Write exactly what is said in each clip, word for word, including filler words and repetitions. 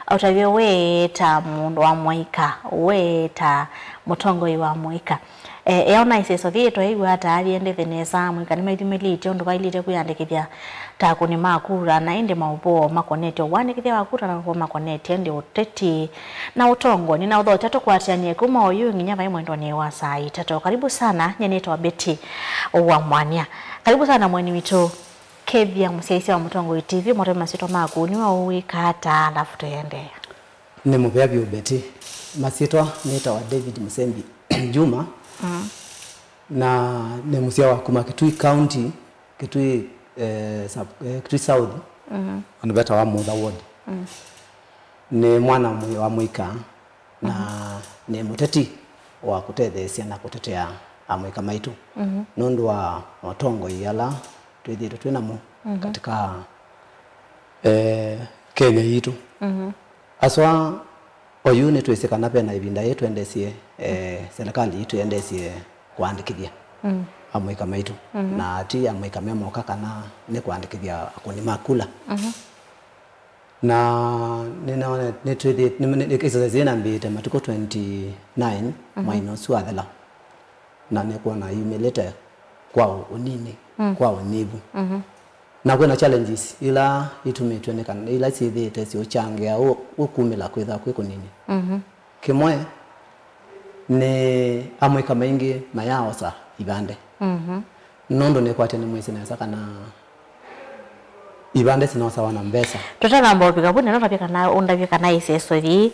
Ũtavyo wĩ ta mũndũ wa mũika, wĩ ta mũtongoi wa mũika. E, eona ĩseso yĩĩ twaĩw'a ata athi endete nesa, amũika nĩmaithimĩlĩtye ũndũ vailĩte kwĩyandĩkĩthya ta akũni ma kura, na ĩndĩ maũvoo makonetye ũandĩkĩthya wa kura na maũvoo makonetye ĩndĩ ũteti na ũtongoi. Nĩnaũthokya tũkwatĩanĩe kuma oyu nginya vai mwendonĩ wa saa itatũ. Karibu sana, nyie nĩtawa Betty wa Mwania. Karibu sana mweni witũ. Kethĩa mũsyaĩĩsya wa Mũtongoi T V, ũmũtavye masyĩtwa maku, nĩwe ũwĩkaa ata, alafu tũendeea. Nĩ mũvea vyũ Betty. Masyĩtwa nĩtawa David Mũsembi Juma, mm, na nĩ mũsyawa kuma Kitui County, Kitui, eh, sub, eh, Kitui South, mhm, andũ vetawa Mutha Ward. Mm. Nĩ mwana mwi-, wa mũika, na, mhm, nĩ mũteti wa kũtetheesya na kũtetea amũika maitũ, mhm, nũndũ wa atongoi ala twĩthĩĩtwe twĩ namo, mhm, katika, eh, Kenya yitũ. Mhm. Aswa oyu nĩtwĩsĩ kana vena ĩvinda yĩĩ twendeesye, eh, serikali yitũ yendeesye kũandĩkĩthya, mm, amũika maitũ, mhm, na ti amũika me moka kana nĩ kũandĩkĩthya akũni ma kula. Mhm. Na nĩnaone, nĩtwĩthĩ-, nĩ, nĩ, exercise ĩĩ nambĩĩte matukũ twenty-nine, mhm, mweinĩ ũsu wathela. Na nĩkwona yumĩlĩte kwa ũ-, ũnini, mm, kwa ũnyivu. Mhm. Na kwĩna challenges ila itumĩtw'e nĩ kana, ila syĩthĩĩte siũkyangĩa ũ-, ũkumĩla kwĩthwa kwĩ kũnini. Mhm. Kĩmwe, nĩ amũika maingĩ mayaaosa ivandĩ. Mhm. Nũndũ nĩkwatya nĩmwĩsĩ nesa kana ivandĩ sinosawa na mbesa. Tũtanamba ũvika vu, nĩno ndavye kana, ũndavye kana ĩseso yĩĩ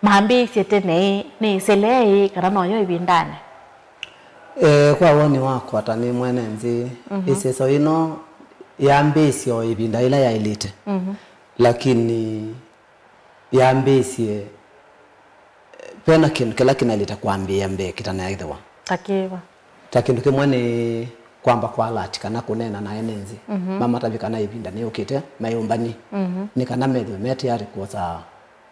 mambĩĩsye tene ĩ, nĩ ĩseleei kana noyo ĩvindanĩ? Eh, kwa woni wakwa ta nĩ mwene nthĩ, mhm, ĩseso ĩno yambĩĩsye o ĩvinda ĩla yaĩlĩte. Mhm. Lakini yambĩĩsye, eh, vena kĩndũ kĩla kĩnaĩlĩte kwambĩĩa mbee kĩtanaĩthĩwa. Ta kĩva? Ta kĩndũ kĩmwe nĩ kwamba kwa alert kana kũneena na ene nthĩ, mhm, mamatavye kana ĩvinda nĩyũkĩte, mayũmbany'e, mhm, nĩ kana methĩwe me tayari kwosa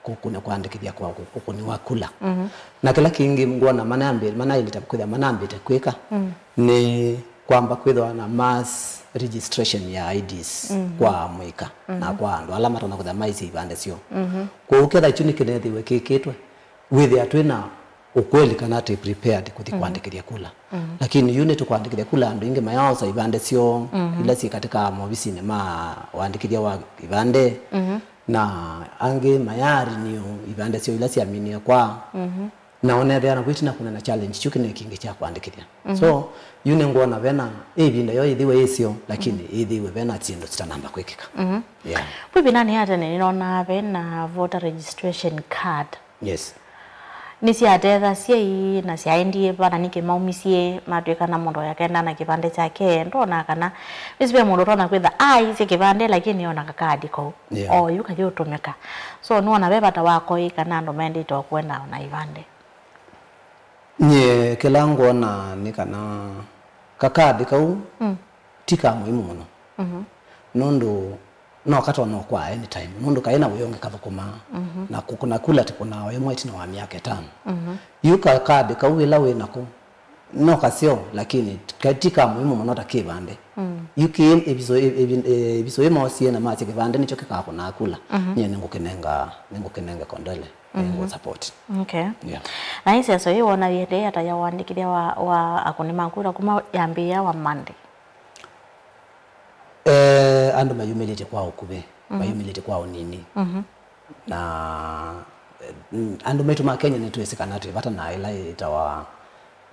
kũkũna kũandĩkĩthya kwa kũ-, ũkũni wa kula. Mhm. Na kĩla kĩngĩ ngwona manambĩ-, manaĩlĩte kwĩthĩa manambĩte kwĩka, mm, nĩ kwamba kwĩthĩwa na mass registration ya I Ds, mhm, kwa amũika na, mhm, kwa andũ ala matonya kwĩthĩa maisye ivandĩ syoo. Mhm. Kwoou ketha kyu nĩkĩnethĩwe kĩkĩtwe, wĩthĩa twĩ na ũkweli kana twĩ prepared kũthi, mhm, kũandĩkĩthya kula. Mhm. Lakini yu nĩtũkũandĩkĩthya kula andũ aingĩ mayaaosa ivandĩ syoo, mhm, ila syĩ katika maovisinĩ ma ũandĩkĩthya wa ivandĩ, mhm, na angĩ mayarenew ivandĩ syoo ila syaminie kwa. Mhm. Na ũneethĩa na kwĩtina kũna na challenge kyu kĩna kĩngĩ kya kũandĩkĩthya. Mhm. So, yu nĩngwona vena ĩvinda yo ĩthĩwe ĩsyo, lakini, mhm, ĩthĩwe vena syĩndũ sitanamba kwĩkĩka. Mhm. Yeah. Kwĩ ĩvindanĩ ya tene nĩnonaa vena voter registration card. Yes. Nĩsyatethasya ii na syaendie va na nĩkĩ maumisye matw'ĩka na mũndũ oya kenda na kĩvandĩ kyake? Ndonaa kana nĩsĩ ve mũndũ ũtonya kwĩtha aisye kĩvandĩ lakini ona kakaadi kau. Yeah. Oyu kayĩũtũmĩka. So nĩwona ve vata wa koi kana andũ maendete o kwenda ona ivandĩ? Nyie kĩla ngwona nĩ kana kakaadi kau, mm, ti ka mũimu mũno. Mhm. Nũndũ no katonya kwa anytime. Nũndũ kaĩ na wĩa ũngĩ kathũkũmaa. Mhm. Na kũkũna kula tũkũnaa o ĩmwe ĩtina wa myaka ĩtano. Mhm. Yu kakaadi kau ĩla wĩ nako, no kaseo, lakini ka-, ti ka mũimu mũno ta kĩvandĩ. Mm. Yu kĩ ĩviso, ĩ-, ĩvi-, ĩ-, ĩviso ĩmosie na masya kĩvandĩ nĩkyo kĩkakũnaa kula. Mhm. Nyie nĩngũkĩnenga, nĩngũkĩnenga Kondele. Mhm. Nĩngũ support. Okay. Yeah. Na ĩseso yĩĩ wona yĩendee ata ya ũandĩkĩthya wa, wa akũni ma kura kuma yambĩĩa wa Monday? Eh, andũ mayumĩlĩte kwa ũkuvĩ, mhm, mayumĩlĩte kwa ũnini. Mhm. Na, eh, mm, andũ maitũ ma Kenya nĩtwĩsĩ kana twĩ vata na ĩla ĩtawa,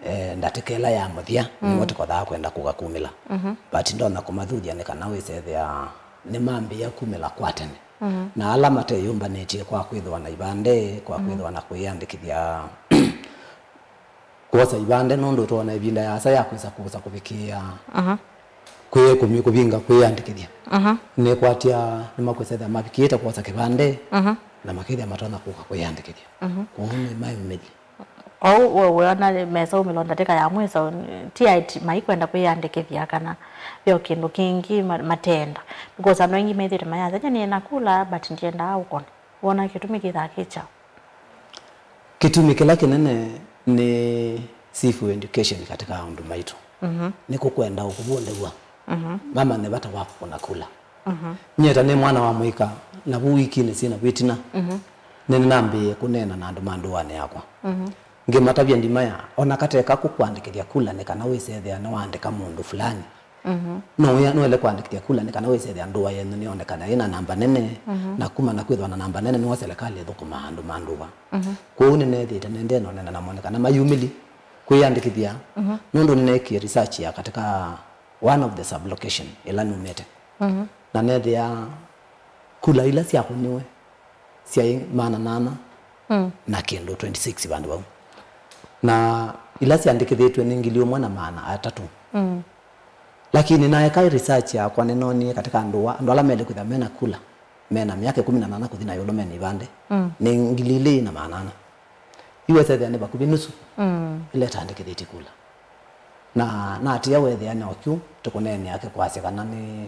eh, ndatĩka ĩla ya mũthya, mm, nĩw'o tũkothaa kwenda kũka kumĩla. Mhm. But ndonya kũmathuthya nĩ kana wĩsethĩa nĩmambĩĩa kumĩla kwa tene. Mhm. Na ala mateyũmbanĩtye kwa kwĩthĩwa na ivandĩ, kwa, mhm, kwĩthĩwa na kwĩyandĩkĩthya kwosa ivandĩ, nũndũ tũona ĩvinda yaasa ya kwĩsa kũsa kũvikĩĩa, mhm, kwĩ kũmi-, kũvinga kwĩyandĩkĩthya. Mhm. Nĩkwatya nĩmakwĩsa ĩthĩa mavikĩĩte kwosa kĩvandĩ, mhm, na makethĩa matonya kũka kwĩyandĩkĩthya. Mhm. Kwoou nĩmaĩmĩlye. Kwoou we wĩona mesaumĩlwa ndatĩka ya mwĩso, ti aiti maikwenda kwĩyandĩkĩthya kana ve o kĩndũ kĩngĩ ma-, matenda? Because andũ aingĩ methĩĩtwe mayasya, "Nyie nĩna kula, but ndiendaa ũkũna." Wona kĩtumi kĩthaa kĩ kyaũ? Kĩtumi kĩla kĩnene nĩ civic education katika andũ maitũ. Mhm. Nĩ kũkwenda ũkũvũndĩw'a, mhm, mamanye vata wa kũkũna kula. Mhm. Nyie ta nĩ mwana wa mũika, na vu wikinĩ syĩ na vu ĩtina, mhm, nĩnambĩĩe kũneena na andũ ma ndũanĩ yakwa. Mhm. Ngĩmatavya ndimaya, ona kateka kũkwandĩkĩthya kula nĩ kana wĩsethĩa nĩwaandĩka mũndũ fulani. Mhm. No wĩa-, nũele kwandĩkĩthya kula nĩ kana wĩsethĩa ndũa yenyu nĩyonekana yĩna namba nene, mhm, na kuma na kwĩthwa na namba nene nĩw'o selekalĩ ĩthũkũmaa andũ ma ndũa. Mhm. Kwoou nĩneethĩĩte nĩendee na ũneena namo nĩ kana mayumĩli kwĩyandĩkĩthya, mhm, nũndũ nĩneekie research ya katika one of the sublocation ĩla numĩte. Mhm. Na neethĩa kula ila syakũniwe syaĩ maana nana, mm, na kĩndũ twenty-six vandũ vau. Na ila syandĩkĩthĩtw'e nĩ ngili ũmwe na maana atatũ. Mm. Lakini naeka research yakwa nĩnoonie katika andũ wa, andũ ala mele kwĩthwa mena kula, mena myaka ĩkũmi na nana kũthi na ĩũlũ mena ivande, mm, nĩ ngili ilĩ na maana ana. Yu wesethĩa nĩ vakuvĩ nusu, mm, ĩla ĩtandĩkĩthĩtye kula. Na natia wethĩa nĩ o kyu tũkũneenea kĩkwasya kana nĩ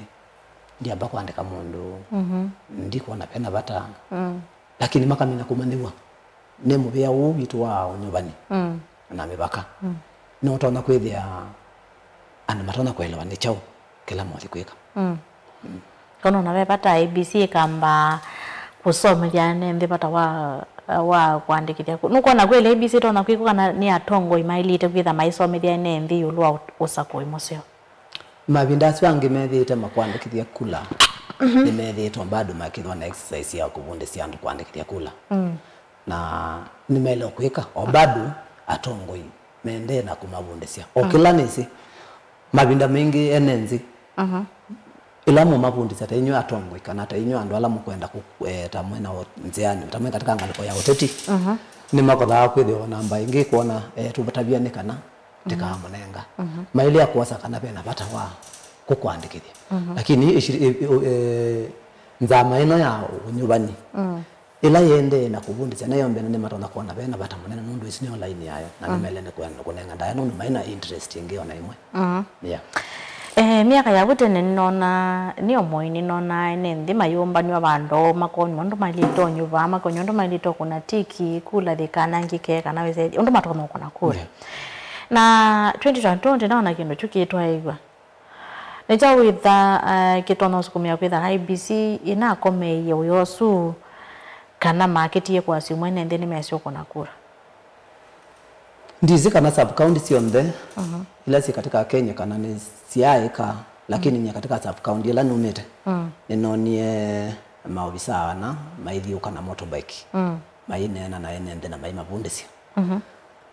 ndiamba kwandĩka mũndũ, mhm, ndikwona vena vata. Mm. Lakini makamina kũmanyĩw'a nĩ mũvĩa ũũ witũ wa ũnyuvani, mm, na mĩvaka. Mm. Nĩũtonya kwĩthĩa andũ matonya kũelewa nĩ kyaũ kĩla mothi kwĩka. Mm. Kana ona ve vata A B C ĩkamba kũsomethya ene nthĩ vata wa, wa kũandĩkĩthya kũ-, nũkwona kweli A B C ĩtonya kwĩkwa kana nĩ atongoi maĩlĩte kwĩtha maisomethya ene nthĩ ĩũlũ wa ũ-, ũsakũi mũseo? Mavinda asu angĩ methĩĩte makwandĩkĩthya kula, mhm, nĩmethĩĩtwe bado makĩthwa na exercise ya kũvundĩsya andũ kwandĩkĩthya kula. Mm. Na nĩmaĩle kwĩka, o bado atongoi maendee na kũmavundĩsya. O, mm, kĩla nĩsĩ, mavinda maingĩ ene nthĩ, mhm, ĩla mũmavundĩsya ta inyw'ĩ atongoi, kana ta inyw'ĩ andũ ala mũkwenda kũ-, eh, ta mwĩ na ũ-, nzĩanĩ, ta mwĩ katika ngalĩko ya ũteti, mhm, nĩmakothaa kwĩthĩwa na mbaĩ ĩngĩ kwona, eh, tũvatavya nĩ kana, mhm, tĩkaamũnenga. Mhm. Maĩlĩ ya kwosa kana vena vata wa kũkwandĩkĩthya. Mhm. Lakini ici-, i-, i-, eh, nzama ĩno ya ũnyuvani, mm, ĩla yĩendee na kũvundĩsya nayo mbene nĩmatonya kwona vena vata mũnene nũndũ ĩsu nĩyo laini yayo, na, mm, nĩmaĩle nĩ kwenda kũnenga ndaĩa nũndũ maĩ na interest ĩngĩ ona ĩmwe. Mm. Yeah. Eh, myaka ya vu tene nĩnona, nĩ o mũĩ nĩnonaa ene nthĩ mayũmbanw'a vandũ, makonw'a ũndũ mailĩte ũnyuva, makonw'a ũndũ mailĩte ũkũna tiki, kula yĩkanangĩke, kana wĩse, ũndũ matonya ũkũna kula. Yeah. Na twenty twenty-two ndĩnaona kĩndũ kyu kĩtwaĩw'a. Nĩ kyaũ wĩtha, eh, kĩtonya ũsukumĩa kwĩtha I E B C ĩnakomeie wĩa ũsu, kana makĩtie kwasya ũmwe ene nthĩ nĩmesĩ ũkũna kura? Ndisĩ kana sub-county syonthe, mhm, ila syĩ katika Kenya kana nĩ syaaĩka, lakini, mm, nyie katika sub-county ĩla numĩte, mm, nĩnonie maovisaa ana maithiũka na motorbike, mm, maineena na ene nthĩ na maimavundĩsya. Mhm.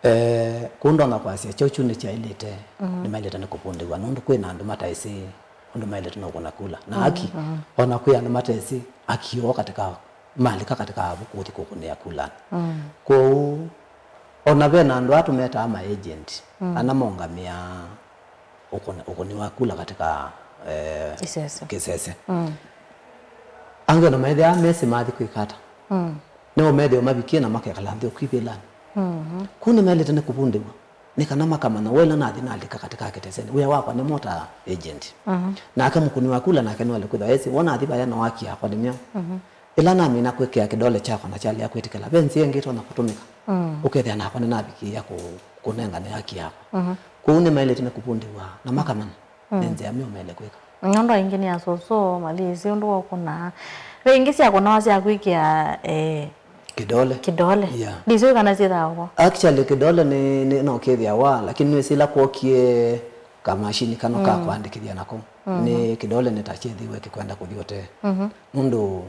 Eh, kũu ndonya kwasya kyaũ kyu nĩkyaĩlĩte, mhm, nĩmaĩlĩte nĩ kũvundĩw'a, nũndũ kwĩ na andũ mataĩsĩ ũndũ maĩlĩte nũkũna kula. Na, mhm, aki, mhm, ona kwĩ andũ matesĩ aki oo katika malika katika avu kũthi kũkũnĩa kula. Mm. Kwoou, ona ve na andũ aa tũmetaa ma agent, mm, ana mongamĩa ũkũni, ũkũni wa kula katika, eh, Kĩsese. Kĩsese. Mm. Angĩ ona maethĩaa mesĩ mathi kwĩka ata. Mm. Nĩo methĩwa mavikie na makekala nthĩ ũkwivĩlani. Mhm. Kũu nĩmaĩlĩte nĩ kũvundĩw'a. Nĩ kana makamanya, wela nathi nalika katika Kĩteseni, wĩa wakwa nĩ mota agent. Mhm. Nake mũkũni wa kula nake nĩwale kwĩthwa esĩ, wona athi vaya no haki yakwa nĩ myaũ. Mhm. Ĩla namina kwĩkĩa kĩdole kyakwa na kyalea kwĩtĩkĩla, ve nzĩa ĩngĩ ĩtonya kũtũmĩka. Mm. Ũkethĩa nakwa nĩnavikĩĩa kũ-, kũnengane haki yakwa. Mhm. Kwoou nĩmaĩlĩte nĩ kũvundĩw'a na makamanya, mm, nĩ nzĩa myaũ mele kwĩka. Nũndũ aingĩ nĩ asũsũ, mathĩsĩ ũndũ wa ũkũnaa. Ve ingĩ syakũnawa sya kwĩkĩa, eh, kĩdole. Kĩdole. Yeah. Ndisĩ kana syĩthaa ũvo. Actually, kĩdole nĩ, nĩ, no kĩthĩawa, lakini nĩwĩsĩ ĩla kwokie kamashini kano ka, mm, kũandĩkĩthya nako. Mhm. Nĩ kĩdole nĩ ta kyĩthĩwe kĩkwenda kũthi ũtee. Mhm. Nũndũ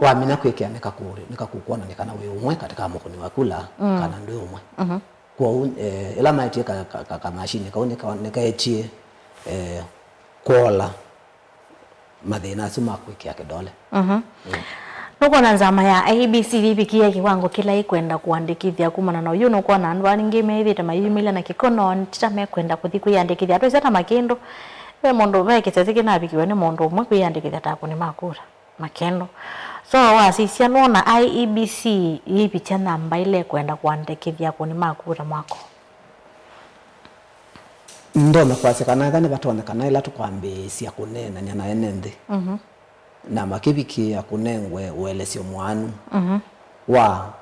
wamina kwĩkĩa nĩkakũ-, nĩkakũkwonany'a kana wĩ ũmwe katika mũkũni wa kula, mm, kana ndwĩ ũmwe. Mhm. Kwoou, eh, ĩla maetie ka, ka, ka, kamashini kau nĩka-, nĩkaetie, eh, kwola mathĩna asu ma kwĩkĩa kĩdole. Mhm. Mm. Nũkwona nzama ya I E B C yĩvikie kĩwango kĩla ĩkwenda kũandĩkĩthya kumana na ũyu? Nũkwona andũ angĩ methĩĩte mayumĩlya na kĩko, no ti ta mekwenda kũthi kwĩyandĩkĩthya. Twĩsĩ ta Makĩndũ, ve mũndũ, ve kĩsese kĩnavikiwe nĩ mũndũ ũmwe kwĩyandĩkĩthya ta akũni ma kura. Makĩndũ. So, wasisya, nũona I E B C yĩvikya namba ĩla ĩkwenda kũandĩkĩthya akũni ma kura mwako? Ndonya kwasya kana ethwa nĩvatonyekana ĩla tũkwambĩĩsya kũneenany'a na ene nthĩ, mhm, na makĩvikĩĩa kũnengwe ũelesyo mũaanu, mhm, wa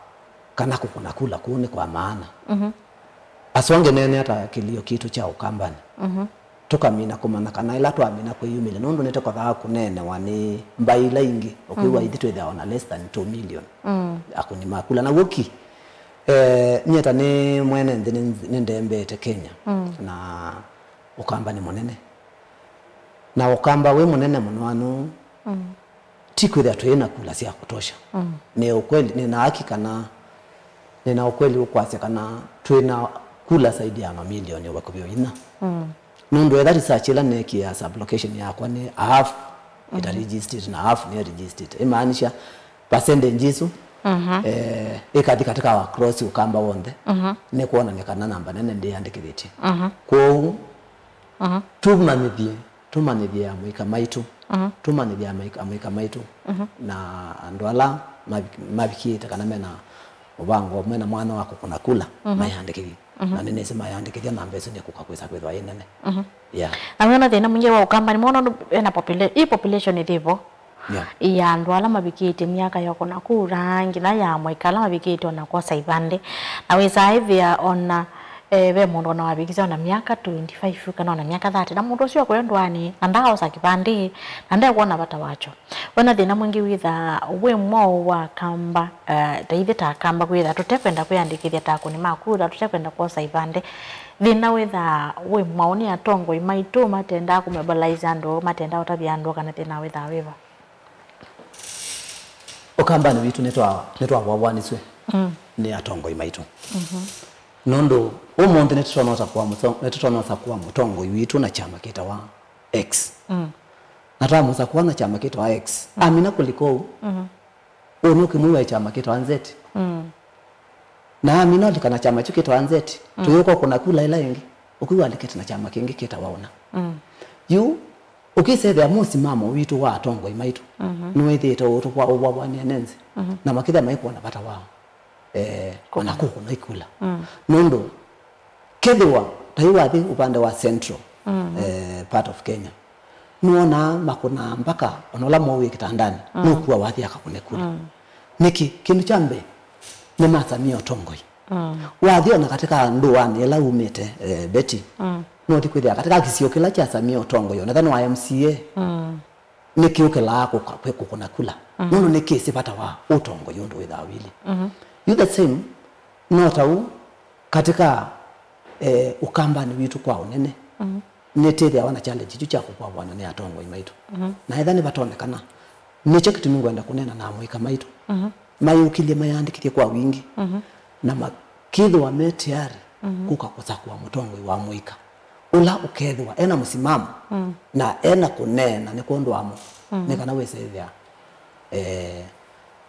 kana kũkũna kula kũu nĩ kwa maana. Mhm. Aswa ngeneenea ta kĩlio kitũ kya Ũkambanĩ. Mhm. tũkamina kũmanya kana ĩla twamina kwĩyumĩlya, nũndũ nĩtũkothaa kũneenewa nĩ mbaĩ ila ingĩ, ũkwĩw'a ithyĩ twĩthĩawa na less than two million akũni ma kula. Na w'o ki, eh, nyie ta nĩ mwene nthĩ nĩ, nĩndembete Kenya, na Ũkamba nĩ mũnene. Na Ũkamba wĩ mũnene mũno anu, ti kwĩthĩa twĩ na kula sya kũtosha. Nĩ ũkweli, nĩ na haki kana, nĩ na ũkweli ũkwasya kana twĩ na kula zaidi ya mamilioni vakuvĩ o inya. Nũndũ etha research ĩla neekie ya sub-location yakwa nĩ half ĩta registered na half nĩ registered. Ĩmaanisha percentage isu, eh, ĩkathi katika across Ũkamba w'onthe, nĩ kwonany'a kana namba nene ndĩyandĩkĩthĩtye. Kwoou, tũmanyĩthye, tũmanyĩthye amũika maitũ, tũmanyĩthye amũika, amũika maitũ, na andũ ala mavi-, mavikĩte kana mena mũvango, mena mwanya wa kũkũna kula, mayandĩkĩthye. Na nĩnĩsĩ mayandĩkĩthya, namba ĩsu nĩkũka kwĩsa kwĩthwa ĩ nene. Yeah. Na wĩona thĩna mwingĩ wa Ũkamba nĩ mwono ena popula-, ĩ population ĩthĩvo. Yeah. Ya andũ ala mavikĩte myaka ya kũna kura, nginya ya amũika ala mavikĩte ona kwosa ivandĩ. Na wĩsaa ĩthĩa ona, eh, ve mũndũ ona wavikisya ona myaka twenty-five kana ona myaka thirty, na mũndũ ũsu akwendwa nĩ, na ndaaosa kĩvandĩ, na ndekwona vata wakyo. Wĩna thĩna mwingĩ wĩthaa wĩ mwaũ wa Kamba, eh, ta ithyĩ ta Akamba kwĩthaa tũtekwenda kwĩyandĩkĩthya ta akũni ma kura, tũtekwenda kwosa ivandĩ. Thĩna wĩthaa wĩ mwaũ nĩ atongoi maitũ matendaa kũmobilize andũ, matendaa ũtavya andũ, kana thĩna wĩthaa wĩva? Ũkambanĩ witũ nĩtwa-, nĩtwavwavwanisw'e nĩ atongoi maitũ. Nũndũ ũmũnthĩ nĩtũtonya ũsakũa mũto-, nĩtũtonya ũsakũa mũtongoi witũ na kyama kĩtawa X. Na twamũsakũa na kyama kĩtawa X, amina kũlika ũu, ũũ nũkĩmwĩwa kyama kĩtawa Z. Na amina ũlika na kyama kyu kĩtawa Z, tũyũka ũkũna kula ĩla ĩngĩ, ũkwĩw'a alikĩte na kyama kĩngĩ kĩtawa ũna. Yu, ũkĩsethĩa mũsimamo witũ wa atongoi maitũ, nĩwĩthĩĩte ũtũvwa-, ũvwavwanĩa nĩ nzĩ, na makĩthĩa maikwona vata wa, eh, ona kũkũna ikula. Nũndũ, kethĩwa, ta yu wathi ũvande wa central, eh, part of Kenya, nĩwonaa makũnaa mpaka ona ũla mwaũ wĩ kĩtandanĩ, nũkua wathi akakũne kula. Nĩkĩ? Kĩndũ kya mbee, nĩmasamie ũtongoi. Wathi ona katika ndũanĩ ĩla umĩte, eh, Betty, no ũthi kwĩthĩa katika kĩsio kĩla kyasamie ũtongoi, ona ethwa nĩ wa M C A, nĩkĩũkĩlaa kũka-, kwĩ kũkũna kula. Nũndũ nĩkĩsĩ vata wa ũtongoi ũndũ wĩthaa wĩlĩ. You the same, no ta ũu katika, eh, Ũkambanĩ witũ kwa ũnene, nĩtĩthĩawa na challenge kyu kya kũkwavw'ana nĩ atongoi maitũ. Na ethwa nĩvatonekana, nĩkyo kĩtumi ngwenda kũneena na amũika maitũ, mayũkĩlye mayandĩkĩthye kwa wingĩ, na makĩthĩwa me tayari kũka kũsakũa mũtongoi wa mũika, ũla ũkethĩwa ena mũsimamo na ena kũneena nĩ kwondũ wa mo, nĩ kana wĩsethĩa, eh,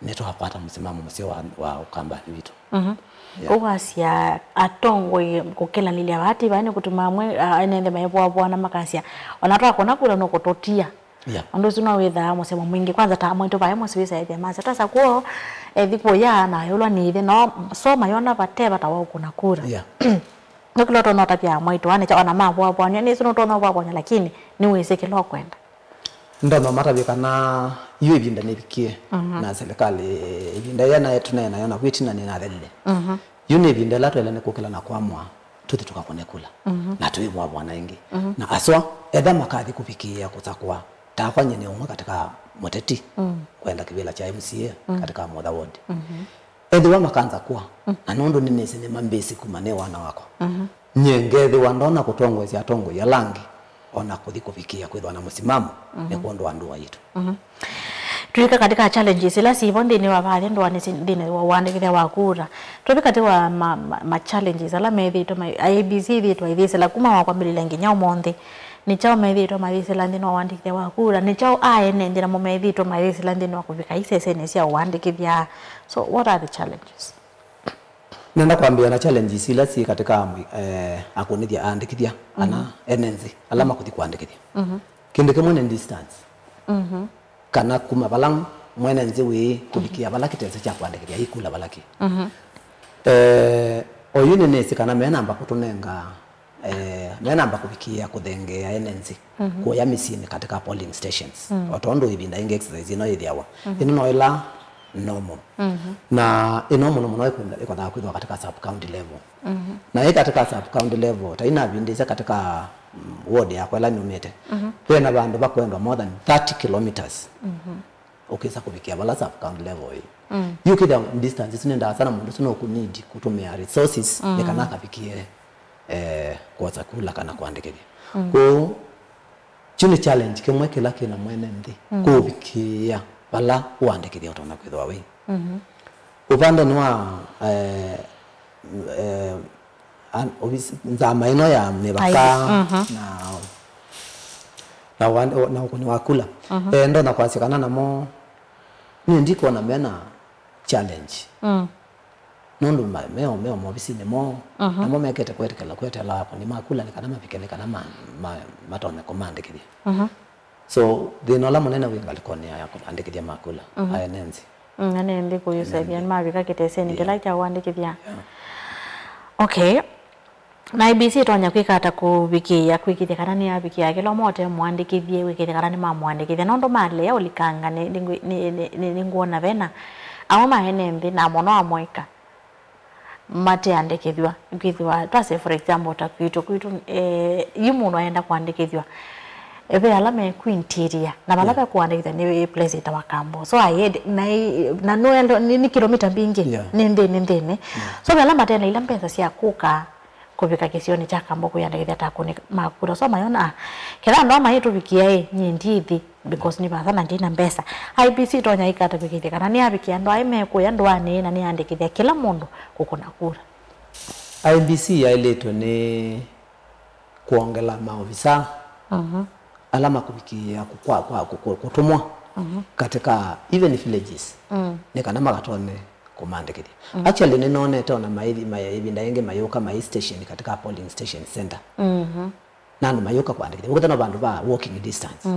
nĩtwakwata mũsimamo mũseo wa, wa Ũkambanĩ witũ. Yeah. Ũwasya atongoi kũkĩlanĩlya vaa ti vaa nĩ kũtuma amwe, ah, ene nthĩ maivwavwana makasya, "Ona twakũna kula nũkũtũtia." Yeah. Ũndũ ũsu no wĩthaa mũsemo mwingĩ. Kwanza ta amwe tũvae mũsyĩ wĩsaĩthya masya, "Twasa kwoo, ethi kũya na ayũlwa nĩ ĩthe, no so mayona vate vata wa ũkũna kura." Yeah. Nũkĩla ũtonya ũtavya amwaitũ, anĩkya ona mavwavwanw'a, nĩsĩ nũtonya ũvwavwanw'a, lakini nĩwĩsĩ kĩla ũkwenda. Ndonya matavye kana yu ĩvinda nĩvikie, na serikali ĩvinda ĩya naĩ tũneenayo na kwĩtina nĩnathelile. Yu nĩ ĩvinda ĩla twaĩle nĩ kũkĩla na kwamũa tũthi tũkakũne kula, na tũivwavwana ĩngĩ. Na aswa, etha makathi kũvikĩĩa kũsakũa, takwa nyie nĩ ũmwe katika mũteti kwenda kĩvĩla kya M C A katika Motha Ward. Ethĩwa makanza kũa, na nũndũ nĩnĩsĩ nĩmambĩsĩ kuma nĩ wana wakwa, nyie ngethĩwa ndonya kũtongoesya atongoi ala angĩ, ona kũthi kũvikĩĩa kwĩthwa na mũsimamo nĩ kwondũ wa ndũa yitũ. Twĩka katika challenges ila sivo nthĩnĩ wa vathi ndũanĩ si-, nthĩnĩ wa ũandĩkĩthya wa kura. Tũthi kati wa ma, ma, ma challenges ala methĩĩtwe ma, A B C ĩthĩĩtwe ĩyĩsĩla kuma wa kwambĩlĩlya nginya ũmũnthĩ. Nĩ kyaũ methĩĩtwe mayĩsĩla nthĩnĩ wa ũandĩkĩthya wa kura? Nĩ kyaũ aene nthĩ namo methĩĩtwe mayĩsĩla nthĩnĩ wa kũvika isesenĩ sya ũandĩkĩthya? So, what are the challenges? Nenda kwambĩĩa na challenges ila syĩ katika amwi-, eh, akũnĩthya aandĩkĩthya, kana ene nthĩ ala makũthi kũandĩkĩthya. Kĩndũ kĩmwe nĩ distance. Kana kuma vala mwene nthĩ wĩ kũvikĩa vala kĩtese kya kũandĩkĩthya ĩkula vala kĩ. Eh, oyu nĩnĩsĩ kana menamba kũtũnenga, eh, menamba kũvikĩĩa kũthengeea ene nthĩ kũya mĩsyĩnĩ katika polling stations. O tondũ ĩvinda ĩngĩ exercise ĩno yĩthĩawa. Ĩno no ĩla normal. Na ĩno mũno mũno ĩkwenda- ĩkwendaa kwĩthwa katika sub county level. Na ĩ katika sub county level, ta inavindĩsya katika, mm, ward yakwa ĩla nyumĩte, vena vandũ vakwendwa more than thirty kilometers ũkĩsa kũvikĩa vala sub county level ĩ. Yu kĩthĩa distance isu nĩ ndaasa na mũndũ ũsu no kũnidi kũtũmĩa resources nĩ kana akavikĩe, eh, kwosa kula kana kũandĩkĩthya. Kwoou, kyu nĩ challenge kĩmwe kĩla kĩna mwene nthĩ kũvikĩĩa vala ũandĩkĩthya ũtonya kwĩthwa wĩ. Ũvandenĩ wa, eh, eh, an- ovisi- nzama ĩno ya mĩvaka na, na, wa- na ũkũni wa kula, eh, ndonya kwasya kana namo nĩ ndikwona mena challenge. Nũndũ ma- meo meo movisinĩ moo, namo mekĩte kwetĩkĩla kwetela akũni ma kula nĩ kana mavike nĩ kana ma- ma- matonye kũmandĩkĩthya. So thĩna ũla mũnene wĩ ngalĩkonĩ ya kũandĩkĩthya ma kula, aene nthĩ. Mm, ene nthĩ kũyũsavya mavika kĩtesenĩ kĩla kya ũandĩkĩthya. Okay. Na I E B C ĩtonya kwĩka ata kũvikĩĩa kwĩkĩthya kana nĩyavikĩa kĩla ũmwe ũte mũandĩkĩthye, wĩkĩthya kana nĩmamũandĩkĩthya? Nũndũ malea ũlikanga nĩ- nĩ- nĩ- nĩ- nĩ- nĩngwona vena amwe ma ene nthĩ na mũno amwe ĩka mateandĩkĩthw'a. Kwĩthĩwa twasye, for example, ta kwitũ kwitũ, eh, yu mũndũ aenda kũandĩkĩthw'a, eh, ve ala me ku interior na vala ve kũandĩkĩthw'a nĩ place ĩtawa Kambo. So aende na, na nũelo- nĩ, nĩ kilomita mbingĩ nĩ nthĩnĩ nthĩnĩ. So ve ala mate na ila mbesa sya kũka kũvika kĩsionĩ kya Kambo kwĩandĩkĩthya ta akũni ma kula. So mayona, ah, kĩla andũ aa maitũvikĩa ĩ, nyie ndithi because nĩ vasa na ndina mbesa. I E B C ĩtonya ĩka ata kwĩkĩthya kana nĩyavikĩa andũ aĩ me kũya ndũanĩ na nĩyandĩkĩthya kĩla mũndũ kũkũna kura? I E B C yaĩlĩtwe nĩ kwongela maovisa ala makũvikĩĩa kũtũmwa katika even villages nĩ kana makatonye kũmandĩkĩthya. Actually, nĩnonete ona maithi- ma- ĩvinda yĩngĩ mayũka mai station katika polling station center na andũ mayũka kũandĩkĩthya. Ũkethĩa no vandũ va walking distance.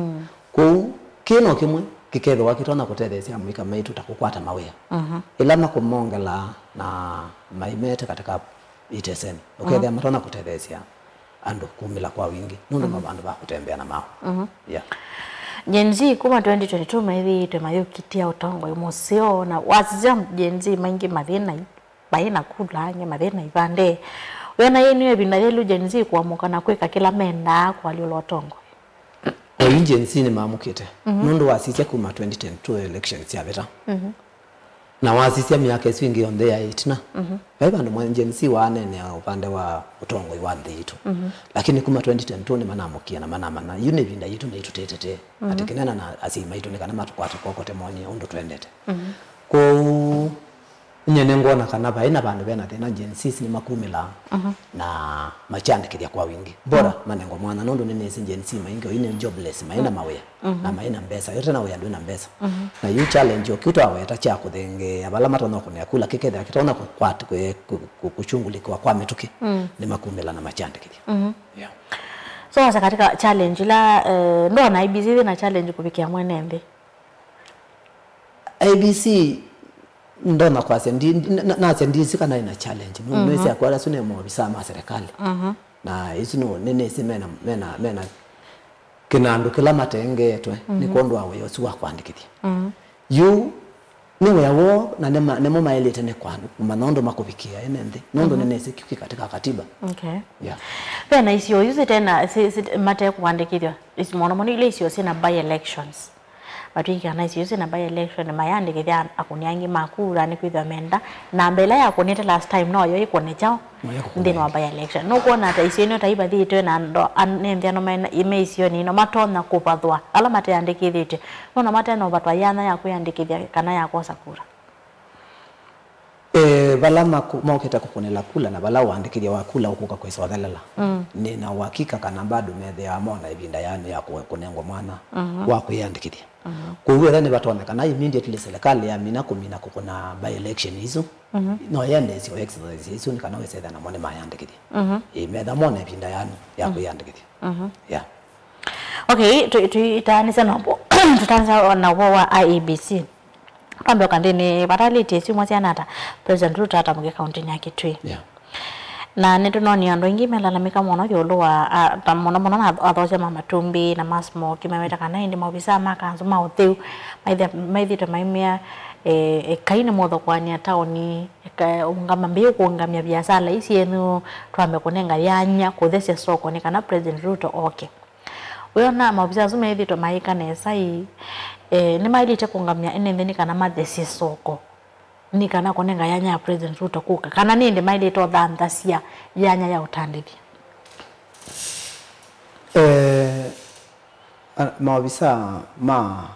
Kwoou kĩĩ no kĩmwe kĩkethĩwa kĩtonya kũtetheesya amũika maitũ ta kũkwata mawĩa ĩla makũmongela na maimete katika iteseni. Ũkethĩa matonya kũtetheesya andũ kumĩla kwa wingĩ nũndũ no vandũ va kũtembea na maũ. Yeah. Gen Z kuma twenty twenty-two methĩĩtwe mayũkitĩa ũtongoi mũseo, na wasisya Gen Z maingĩ mathĩna maĩ na kula, angĩ mathĩna ivande. Wĩona yĩĩ nĩyo ĩvinda yĩlu Gen Z kũamũka na kwĩka kĩla mendaa kũalyũla ũtongoi? Oyu Gen Z nĩmamũkĩte nũndũ wasisya kuma twenty twenty-two elections syavĩta. Na wasisya myaka ĩsu ĩngĩ yonthe ya ĩtina, vai vandũ mwa Gen Z waaneenea ũvande wa ũtongoi wa nthĩ yitũ. Lakini kuma twenty twenty-two nĩmanamũkie na manamanya yu nĩ ĩvinda yitũ na itũtetete atĩ kĩnena na asyai maitũ nĩ kana matũkwate kw'oko tũmonie ũndũ twendete. Kwoou nyie nĩngwona kana vai na vandũ vena thĩna, Gen Zs nĩmakumĩla na makyandĩkĩthya kwa wingĩ. Bora manengwa mwanya nũndũ nĩnĩsĩ Gen Z maingĩ oyu nĩ jobless, maĩ na mawĩa na maĩ na mbesa. Ũte na wĩa ndwĩ na mbesa. Na yu challenge o kĩu twaweta kya kũthengeea vala matonya kũnĩa kula kĩkethĩa kĩtonya kũkwat- kũ- kũ- kũ- kũshungulĩkĩwa kwa mĩtũkĩ, nĩmakumĩla na makyandĩkĩthya. Yeah. So wasa katika challenge ila, eh, ndona I E B C na challenge kũvikĩa mwene nthĩ. I E B C ndonya kwasya ndi- ndi- na- nasya ndisi kana ĩna challenge. Nũ- nĩsĩ akwa asu nĩ maovisa ma serikali. Na isu no nĩnĩsĩ mena mena mena kĩnandũ kĩla matengeetwe nĩ kwondũ wa wĩa ũsu wa kwandĩkĩthya. Yu nĩ wĩa woo na nĩma- nĩmo maĩlĩte nĩ kũmanya ũndũ makũvikĩa ene nthĩ nũndũ nĩnĩsĩ kĩu kĩ katika katiba. Okay. Yeah. Vena isio isu sitena si- si- mate kũandĩkĩthw'a, isu mũno mũno ila isio syĩna by elections. Matwĩkie kana isio isu syĩna by election mayandĩkĩthya akũni angĩ ma kura nĩkwĩthwa menda namba ĩla yakũnĩte last time noyo ĩkũne kyaũ nthĩnĩ wa by election. Nũkwona ta isio ino ta ivathĩtwe na andũ an- ene nthĩ ano mena- me isionĩ ino matonya kũvathwa ala mateandĩkĩthĩtw'e, nũndũ matena ũvatwa yanya ya kwĩandĩkĩthya kana ya kwosa kura? Eh, vala maku- mokĩte kũkũnĩla kula na vala ũandĩkĩthya wa kula ũkũka kwĩsothelela, nĩ na ũakika kana bado methĩawa mona ĩvinda yanu ya kũ- kũnengwa mwanya wa kwĩyandĩkĩthya. Kwoou etha nĩvatonyekana immediately serikali yamina kũmina kũkũna by election isu, no yendeesye o exercise isu nĩ kana wĩsethĩa namo nĩmayandĩkĩthya. Ĩĩ, metha mona ĩvinda yanu ya kwĩyandĩkĩthya. Yeah. Okay, tũ- tũitaanĩsya na ũvoo- tũtaanĩsya na ũvoo wa I E B C. Twambe ũka nthĩnĩ, vatalĩtye syumwa syana ata President Ruto atamũke kauntinĩ ya Kitui. Yeah. Na nĩtũnonie andũ aingĩ melalamĩka mũno ĩũlũ wa, a, ta mũno mũno na athoosya ma Matumbi na ma Smoki, maweta kana ĩndĩ maovisaa ma kanzũ ma ũtheu maithe- maithĩtwe maimĩa E, ekai nĩmũthokoanĩa taoni, eka, ũngama, mbei ũkũũngamya viasala ii syenyu, twambe kũnenga yanya, kũthesya soko, nĩ kana President Ruto oke. Wĩona maovisa asu methĩĩtwe mayĩka nesa ĩ, e, nĩmaĩlĩte kũũngamya ene nthĩ nĩ kana mathesye soko, nĩ kana kũnenga yanya ya President Ruto kũka, kana nĩ ĩndĩ maĩlĩte ũthanthasya yanya ya ũtandĩthya? Eh, a- maovisa ma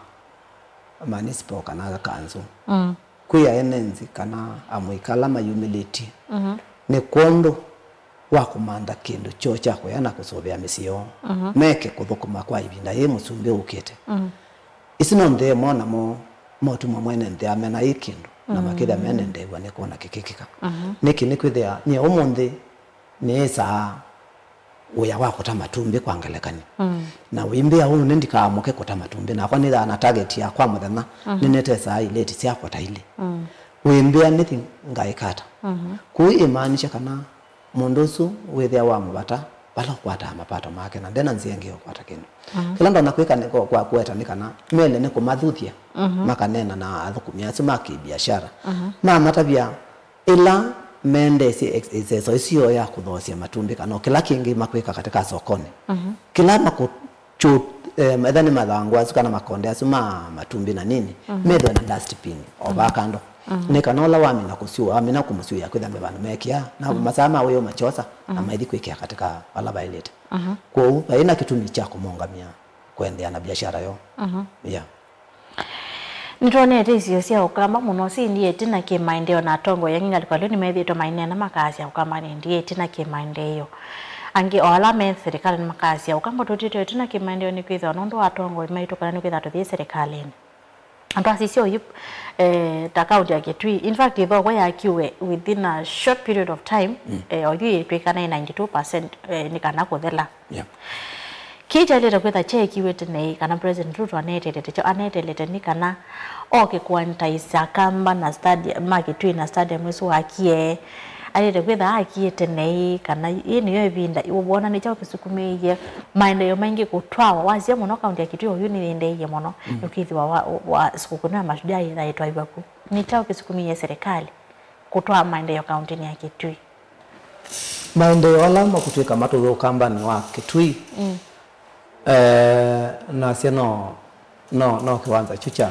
municipal kana kanzũ, mm, kwĩ aenenzi kana amũika ala mayumĩlĩtye, mhm, nĩ kwondũ wa kũmantha kĩndũ kyoo kya kũya na kũsũvĩa mĩsyĩ yoo, mhm, meke kũthũkũma kwa ĩvinda yĩĩ mũsumbĩ ũkĩte. Mhm. Isu no nthĩ ĩmwe namo motuma mwene nthĩ amena ĩ kĩndũ, na makĩthĩa mene ndeew'a nĩ kwona kĩkĩkĩka. Mhm. Nĩkĩ nĩkwĩthĩa nyie ũmũnthĩ nĩĩsaa wĩa wa kũta matumbĩ kwa ngelekany'o. Mm. Na wĩmbĩa ũũ nĩ ndikaamũke kũta matumbĩ, nakwa nĩthaa na target ya kwa mũthenya, mhm, nĩnĩtesaa ileti syakwa ta ilĩ. Mm. Wĩmbĩa nĩthi ngaĩka ata? Mhm. Kũu ĩmaanisha kana mũndũ ũsu wĩthĩa wa mũvata vala ũkwataa mapato make na ndena nzĩa ĩngĩ ya ũkwata kĩndũ. Mhm. Kĩla ndonya kwĩka nĩ kwa, kwa kũweta nĩ kana mele nĩ kũmathuthya, mhm, makaneena na athũkũmi asu ma kĩbiashara. Mhm. Mamatavya ĩla mendesye ex- ĩseso ĩsu yoo ya kũthoosya matumbĩ kana o kĩla kĩngĩ makwĩka katika sokoni, mhm, kĩla makũkyu, eh, etha nĩ mathangũ asu kana makonde asu ma matumbĩ na nini, mhm, methwe na dustbin o vaa kando. Mhm. Nĩ kana ũla wamina kũsyũa, wamina kũmũsyũĩa kwĩtha me vandũ mekĩaa, na, mhm, masaa ma wĩoo makyosa, na, mhm, maithi kwĩkĩa katika vala vaĩlĩte. Mhm. Kwoou vai na kĩtumi kya kũmũũngamya kũendeea na biashara yoo. Mhm. Yeah. Nĩtwonete isio sya Ũkamba mũno syĩendie ĩtina kĩ-maendeeo, na atongoi angĩ ngalĩko ĩlĩ nĩmethĩĩtwe maineena makasya Ũkamba nĩendie ĩtina kĩ-maendeeo. Angĩ o ala me serikali nĩmakasya Ũkamba tũtiĩtwe ĩtina kĩ-maendeeo nĩkwĩthĩwa nũndũ wa atongoi maitũ kana nĩkwĩthĩwa tũthiĩ serikalini. Na twasisya oyu, eh, ta kaunti ya Kitui, in fact, ĩthokwe yakiwe within a short period of time, mm, eh, oyu ĩtw'ĩka nĩ ninety two percent, eh, nĩ kana kũthela. Yeah. Kĩĩ kyaĩlĩte kwĩtha kyeekiwe tene ĩ, kana President Ruto anetelete kyo, anetelete nĩ kana oke kũantaisya Akamba na stadium, ma Kitui na stadium ĩsu wakie. Aĩlĩte kwĩtha akie tene ĩ, kana ĩ nĩyo ĩvinda, wona nĩ kyaũ kĩsukumĩie maendeeo maingĩ kũtwawa? Wasya mũno kaunti ya Kitui oyu nĩyĩendeeie mũno, mm, nĩkwĩthĩwa wa, wa sikũkũ ya Mashujaa yĩthaĩtwaĩwa ku. Nĩ kyaũ kĩsukumĩie serikali kũtwaa maendeeo kauntinĩ ya Kitui? Maendeeo ala makũtw'ĩka matũw'e Ũkambanĩ wa Kitui, mm, eh, nasya no, no, no kĩwanza kyu kya,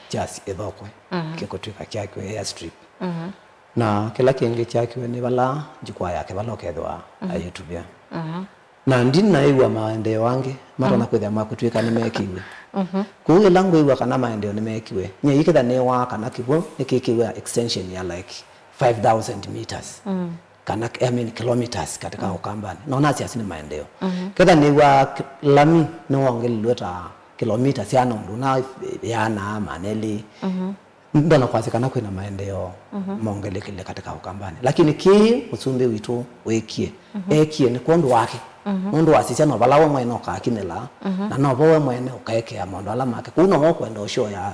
kya ĩthokwe, mhm, kĩkũtw'ĩka kyakiwe airstrip. Mhm. Na kĩla kĩngĩ kyakiwe nĩ vala njukwaa yake vala ũkethĩwa, mhm, ayĩtuvĩa. Mhm. Na ndinaĩw'a maendeeo angĩ matonya, mhm, kwĩthĩa makũtw'ĩka nĩmeekiwe. Mhm. Kwoou ĩla ngwĩw'a kana maendeeo nĩmeekiwe, nyie yĩketha nĩwaa kana kĩw'ũ nĩkĩkĩwe extension ya, like, five thousand meters. Mm. Kana, I mean, kilometers katika, mm, Ũkambanĩ. No nasya asu nĩ maendeeo. Mhm. Ketha nĩw'aa k- lami nĩwongelilwe ta kilomita syana ũndũ na yaanaa manelĩ. Mhm. Ndonya kwasya kana kwĩna maendeeo, mhm, mongelekile katika Ũkambanĩ. Lakini kĩĩ mũsumbĩ witũ wĩkie, mhm, ekie nĩ kwondũ wake. Mhm. Nũndũ wasisya no vala we mwene ũkakinyĩla, mhm, na no vo we mwene ũkaekea maũndũ ala make. Kũu no we ũkwenda ũsyoya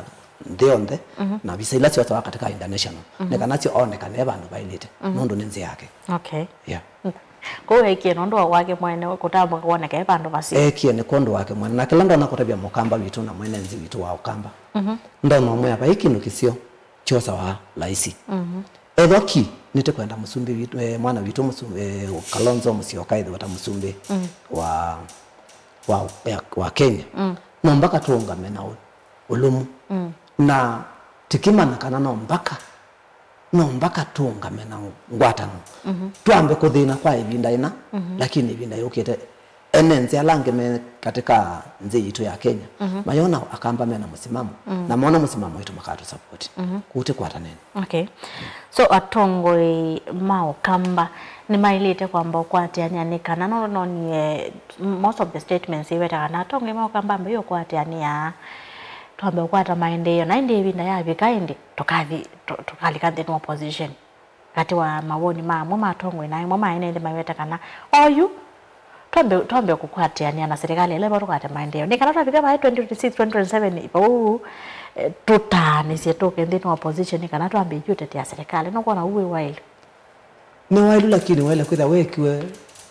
nthĩ yonthe, mhm, na visa ila syosawa katika international, mhm, nĩ kana syo onekane e vandũ vaĩlĩte, mhm, nũndũ nĩ nzĩa yake. Okay. Yeah. Kwoou ekie nũndũ wa wake mwene, kũtambũka kwoneka e vandũ vaseo. Ekie nĩ kwondũ wake mwene. Na kĩla ndonya kũtavya Mũkamba witũ na mwenenzi witũ wa Ũkamba, mhm, ndonya ũmwĩa vai kĩndũ kĩseo kyosawa laisi. Mhm. Ethwa ki nĩtĩkwenda mũsumbĩ witũ, eh, mwana witũ mũsu- eh, Kalonzo Musyoka ethĩwa ta mũsumbĩ, mm, wa, wa, ya, wa Kenya. Mm. No mpaka tũũngame na ũ- ũlũmu. Mm. Na tĩkĩmanya kana no mpaka, no mpaka tũũngame na ngwatanĩo. Mhm. Twambe kũthĩna kwa ĩvinda ĩna, mhm, lakini ĩvinda yũkĩte, ene nzĩ ala angĩ me katika nzĩ yitũ ya Kenya, mhm, mayona Akamba mena mũsimamo, mm, na mona mũsimamo witũ makatũsapoti. Mhm. Kũu tĩkwatanene. Okay. So, atongoi ma Ũkamba nĩmaĩlĩte kwamba ũkwatĩanĩa nĩ kana no nonie most of the statements iweta kana atongoi ma Ũkamba ambai ũkwatĩanĩa twambe ũkwata maendeeo, na ĩndĩ ĩvinda yavika ĩndĩ tũkathi tũ- tũkalika nthĩnĩ wa opposition. Katĩ wa mawoni ma amwe ma atongoi na amwe ma ene nthĩ maiweta kana oyu twambe, twambe kũkwatĩanĩa na serikali ĩla ĩva tũkwate maendeeo. Nĩ kana twavika vaĩ twenty twenty-six, twenty twenty-seven, vau, eh, tũtaanĩsye tũke nthĩnĩ wa opposition nĩ kana twambe ithyĩ ũtetea serikali. Nũkwona ũu wĩ waĩlu? Nĩ waĩlu, lakini waĩle kwĩthĩa weekiwe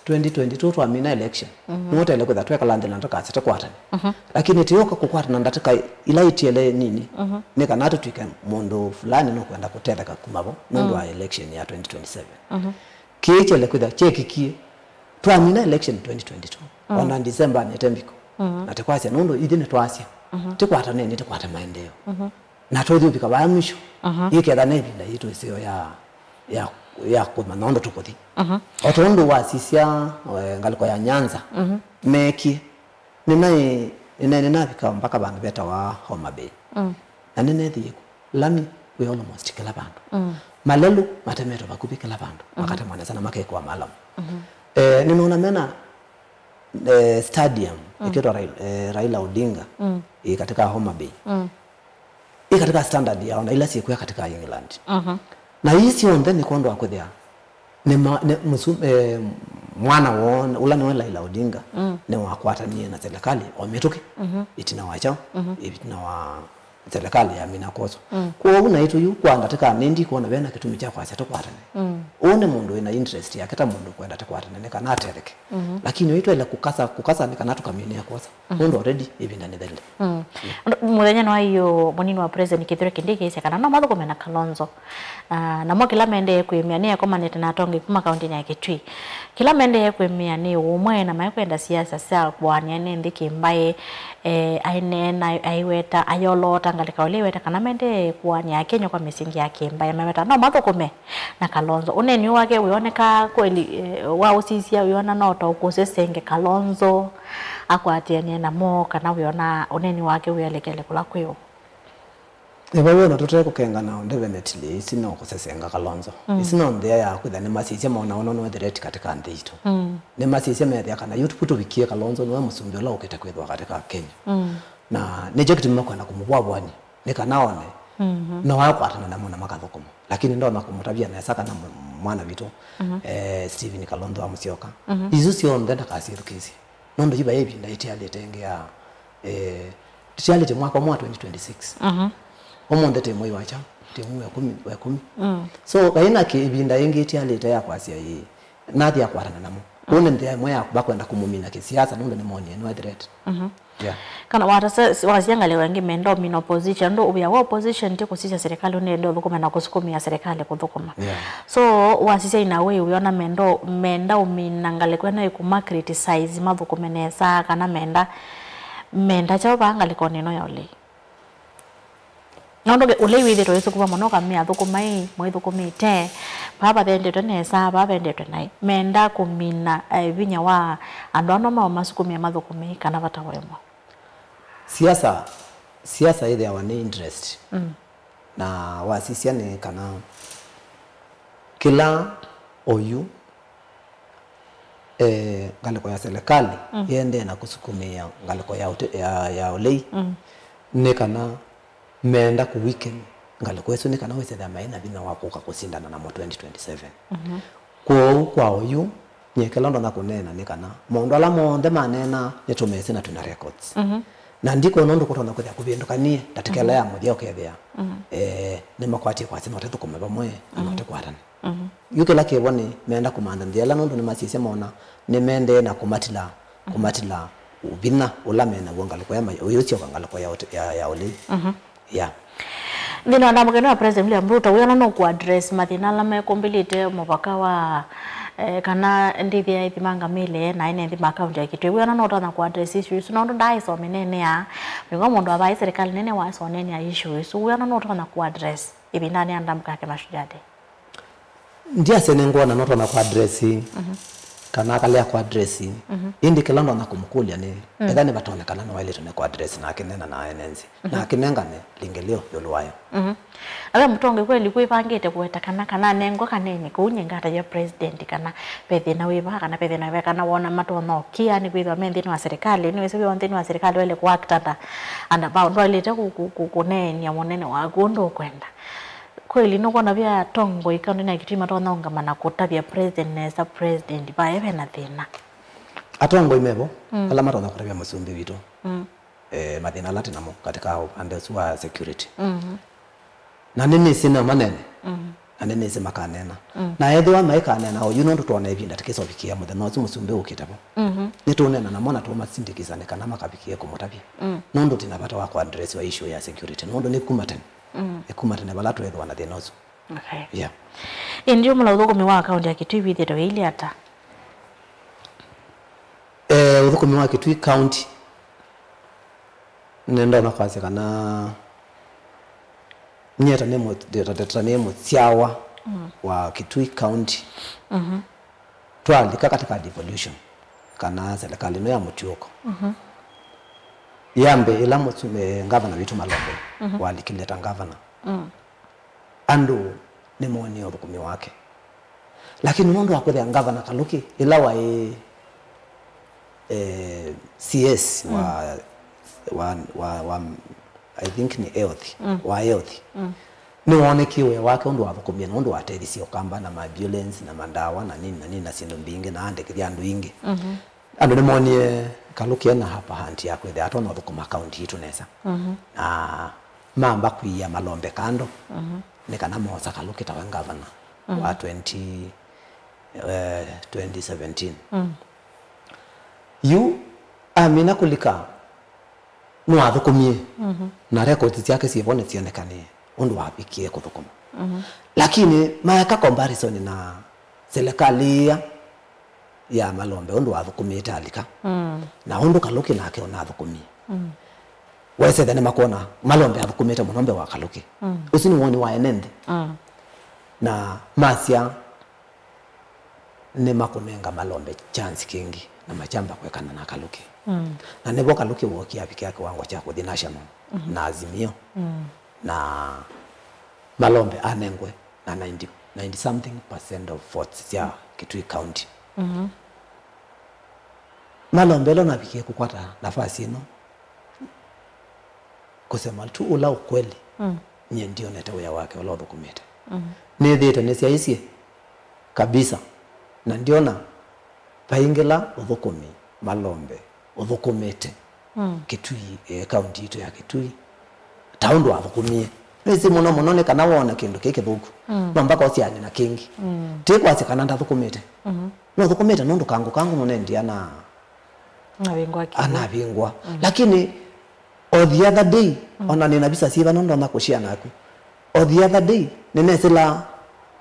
twenty twenty-two twamina election, nũtele kwĩtha twekala nthĩ na tũkasya tũkwatane. Lakini tĩũka kũkwatana ndatĩka ila itiele nini, nĩ kana tũtw'ĩke mũndũ fulani nũkwenda kũtetheka kuma vo nũndũ wa election ya twenty twenty-seven. Kĩĩ kyele kwĩtha kyekikie, twamina election twenty twenty-two, ona December nĩte mbiko. Na tĩkwasya nũndũ ithyĩ nĩtwasya, tĩkwataneni tũkwate maendeeo. Na tũthi ũvika vaya mwisho, yĩketha na ĩvinda yitũ ĩseo ya, ya, ya kũmanya ũndũ tũkũthi. O tondũ wasisya, eh, ngalĩko ya Nyanza, meekie. Nĩnaĩ, nĩnaĩ, nĩnavika mpaka vandũ vetawa Homa Bay. Na nĩnethĩie ku, lami wĩ almost kĩla vandũ. Malelũ matemetwe vakuvĩ kĩla vandũ, makatemwa nesa na makekwa malamu. Eh, nĩnona mena, eh, stadium ĩkĩtwa Raila, eh, Raila Odinga, ĩ katika Homa Bay. Ĩ katika standard ya ona ila syĩkwĩa katika England. Na ii syonthe nĩ kwondũ wa kwĩthĩa nĩ ma-, nĩ mũsu-, eh, mwana woo, ũla nĩwe Raila Odinga, nĩwakwatanie na serikali o mĩtũkĩ, ĩtina wa kyaũ, ĩtina wa serikali ya Mina Koso. Kwoou naitũ yu kwa ndatĩka nĩ ndikwona vena kĩtumi kya kwasya tũkwatane. Ũũ nĩ mũndũ wĩna interest yake ta mũndũ kwenda tũkwatane nĩ kana atetheke. Lakini ũyũ twaĩle kũkasa, kũkasa nĩ kana tũkamina kosa. Nũndũ already ĩvinda nĩthele. Mũthenya nĩwaio mũnini wa president Kithure Kindiki aisye kana no mathũkũme na Kalonzo. Ah, namo kĩla maendee kwĩmĩa nĩ ekomanĩte na atongoi kuma kaũntĩnĩ ya Kitui. Kĩla maendee kwĩmĩa nĩ ũmwe na maekwenda siasa sya kũaanĩa ene nthĩ kĩmbaĩ. Eh, aineena, aiweta, ayoloota ngalĩko ĩla ĩweta kana maendee kũaanĩa Akenya kwa mĩsingi ya kĩmbaĩ. Maweta no mathũkũme na Kalonzo. Ũneeni ũũ wake wĩoneka kweli, eh, waũsisya wĩona no ta ũkũsesenge Kalonzo akwatĩanĩe namo, kana wĩona ũneeni wake wĩelekele kũla kwĩ ũ? Ĩvo wĩona tũte kũkengana, definitely ĩsi no kũsesenga Kalonzo. Ĩsi no nthĩa ya kwĩtha nĩmasisye mona ũno nĩ threat katika nthĩ itũ. Nĩmasisye methĩa kana yu tũvikie Kalonzo nĩwe mũsumbĩ ũla ũkĩte kwĩthwa katika Kenya. Na nĩkyo kĩtumi makwenda kũmũvũavũani. Nĩ kana one no akwatana namo na makathũkũma. Lakini ndonya kũmũtavya nesa kana mw-, mwana witũ, eh, Stephen Kalonzo wa Musyoka, isu syonthe ndakasyĩthukĩĩsye. Nũndũ yu vai ĩvinda ĩtialĩte ĩngĩ ya, eh, tũtialĩte mwaka ũmwe wa twenty twenty-six. Ũmũnthĩ tĩ mwei wa kyaũ? Tĩ mwei wa ĩkũmi, wa ĩkũmi. So vai na kĩ-, ĩvinda ĩngĩ ĩtialĩte ya kwasya ĩĩ, nathi akwatana namo. Ũũ nĩ nthĩa ĩmwe ya vakwenda kũmũmina kĩsiasa nũndũ nĩmonie nĩwe threat. Yeah. Kana watasa, wasya ngalĩko ĩngĩ menda ũmina opposition, nũndũ ũvĩa wa opposition ti kũsisya serikali ũnĩende ũthũkũme na kũsukumĩa serikali kũthũkũma. Yeah. So wasisya in a way wĩona menda, menda ũmina ngalĩko ĩno ĩkũma criticize mathũkũme nesa kana menda, menda kyaũ vaa ngalĩkonĩ ĩno ya ũlei? Nũndũ ũlei wĩthĩtwe ũisũkuma mũno, ũkamea athũkũma ĩ, mwĩthũkũmĩte, vaa vathendetwe nesa, vaa vendetwe naĩ. Menda kũmina, eh, vinya wa andũ ano mao masukumĩa mathũkũmei kana vata wa ĩmwe. Siasa, siasa ĩthĩawa nĩ interest. Na wasisya nĩ kana kĩla oyu eh, ngalĩko ya serikali yĩendee na kũsukumĩa ngalĩko ya ũte-, ya, ya ũlei, nĩ kana meenda kũ weaken ngalĩko ĩsu, nĩ kana wĩsethĩa maĩ na vinya wa kũka kũsindana namo twenty twenty-seven. Kwoou kwa oyu, nyie kĩla ndonya kũneena nĩ kana maũndũ ala monthe maneena nĩtũmesĩ na twĩna records. Na ndikwona ũndũ kũtonya kwĩthĩa kũvĩndũkanie ndatĩka ĩla ya mũthya ũkethĩa, eh, nĩmakwatie kwasya no tũthũkũme vamwe na no tũkwatane. Yu kĩla kĩvo nĩ meenda kũmantha nthĩa ĩla, nũndũ nĩmasisye mona nĩmendee na kũmatila, kũmatila vinya ũla me naw'o ngalĩko ya mai-, ũyũsyoka ngalĩko ya ũte-, ya, ya ũlei. Yeah. Nthĩnĩ wa ndamũkene wa President William Ruto, wĩona no kũ address mathĩna ala mekũmbĩlĩte mũvaka wa, eh, kana ndĩthĩ ya ĩthimanga mĩle na ene nthĩ ma kaunti ya Kitui? Wĩona no ũtonya kũ address issue isu, nũndũ ndaaĩsa ũmĩneenea, nĩw'o mũndũ wa vai serikali nene waaĩsa ũneenea issue isu. Wĩona no ũtonya kũ address ĩvindanĩ ya ndamũkake Mashujaa Day? Ndiasya nĩngwona nũtonya kũ address kana akalea kũ address. Ĩndĩ kĩla ndonya kũmũkũlya nĩ, etha nĩvatonyekana nĩwaĩlĩte nĩ kũ address na akĩneena na ene nthĩ, na akĩnengane lingĩlĩo ĩũlũ wayo. Na ve mũtongoi kweli kwĩvangĩte kũweta kana, kana anengwa kaneenye kũu nye ngatavya president kana ve thĩna wĩ vaa, kana ve thĩna wĩ vaa, kana wona matonya ũkĩa, nĩkwĩthĩwa me nthĩnĩ wa serikali, nĩwĩsĩ wĩ nthĩnĩ wa serikali waĩle kũ act under, under power, ndwaĩlĩte kũ-, kũ-, kũ-, kũneenea mũnene waku ũndũ ũkwenda. Kweli nũkwona vya atongoi kaũntĩnĩ ya Kitui matonya ũngama na kũtavya president nesa, president vae vena thĩna? Atongoi mevo ala matonya kũtavya mũsumbĩ witũ, eh, mathĩna ala twĩ namo katika upande ũsu wa security. Na nĩnĩsĩ no manene. Na Na nĩnĩsĩ makaneena. Mm. Na ethĩwa maĩkaneena oyu, nũndũ twona ĩvinda tĩkĩsovikĩa mũthenya ũsu mũsumbĩ ũkĩte vo. Mhm. Nĩtũũneena namo na tũũmasindĩkĩsa nĩ kana makavikĩe kũmũtavya. Mm. Nũndũ tĩna vata wa kũaddressiwa issue ya security. Nũndũ nĩ kuma tene. Mm. Nĩ kuma tene vala twĩthĩwa na thĩna ũsu. Okay. Yeah. Ĩndĩ ũmũla ũthũkũmi wa akaunti ya Kitui wĩthĩĩtwe wĩilyĩ ata? Eh, ũthũkũmi wa Kitui County, nĩndonya kwasya kana nyie ta nĩ mũ-, ta, ta, ta nĩ mũsyawa Mm. wa Kitui County. Mhm. Twalika katika devolution, kana serikali ĩno ya mũtiũko. Mhm. Yambe ĩla mũsu-, eh, ngavana witũ Malombe Mhm. walikile ta ngavana. Mm. Andũ nĩmoonie ũthũkũmi wake. Lakini nũndũ wa kwĩthĩa ngavana Kaluki, ĩla waĩ, eh, C S wa, Mm. wa, wa, wa, I think nĩ health, Mm. wa health, Mm. nĩwoonekie wĩa wake ũndũ wathũkũmie na ũndũ watethisye Ũkamba na ma ambulance na mandawa na nini na nini na syĩndũ mbingĩ na andĩkĩthya andũ ingĩ. Mhm. Andũ nĩmoonie Kaluki ena upper hand ya kwĩthĩa atonya ũthũkũma kaunti yitũ nesa. Mhm. Na mamba kũia Malombe kando, Mhm. nĩ kana moosa Kaluki tawe ngavana Mhm. wa twenty, eh, twenty seventeen. Mm. Yu amina kũlika nĩwathũkũmie, Mhm. na records syake syĩvo nĩsyonekanie ũndũ wavikie kũthũkũma. Mhm. Lakini maeka comparison na serikali ĩya ya Malombe ũndũ wathũkũmĩte alika, Mm. na ũndũ Kaluki nake ũnathũkũmie. Mm. Wesethĩa nĩmakwona Malombe athũkũmĩte mũno mbee wa Kaluki. Mm. Ũsu nĩ woni wa ene nthĩ. Mm. Na masya nĩmakũnenga Malombe chance kĩngĩ na machamba kwekana na Kaluki. Mm. Na nĩvo Kaluki wokie avikĩa kĩwango kya kũthi national Mhm. na Azimio. Mm. Na Malombe anengwe na ninety, ninety something percent of votes sya Kitui County. Mhm. Malombe ĩla navikie kũkwata nafasi ĩno, kusema tu ula ukweli, Mm. nyie ndionete wĩa wake ũla ũthũkũmĩte. Mm. Nĩthĩĩte nĩsyaisye kabisa, na ndiona vaingĩla ũthũkũmi Malombe ũthũkũmĩte Mm. Kitui, eh, kaunti itũ ya Kitui ta ũndũ wathũkũmie. Nĩsĩ mũno mũno nĩ kana wone kĩndũ kĩ kĩthũku, Mm. no mpaka ũsiany'e na kĩngĩ. Mm. Ti kwasya kana ndathũkũmĩte. Mhm. Nũthũkũmĩte nũndũ kangũ kangu mũnendia na Navingwa kĩw'ũ. Anavingwa. Mm. Lakini o the other day, Mm. ona nĩna visa syĩva nũndũ ona kũshia naku. O the other day, nĩnesĩla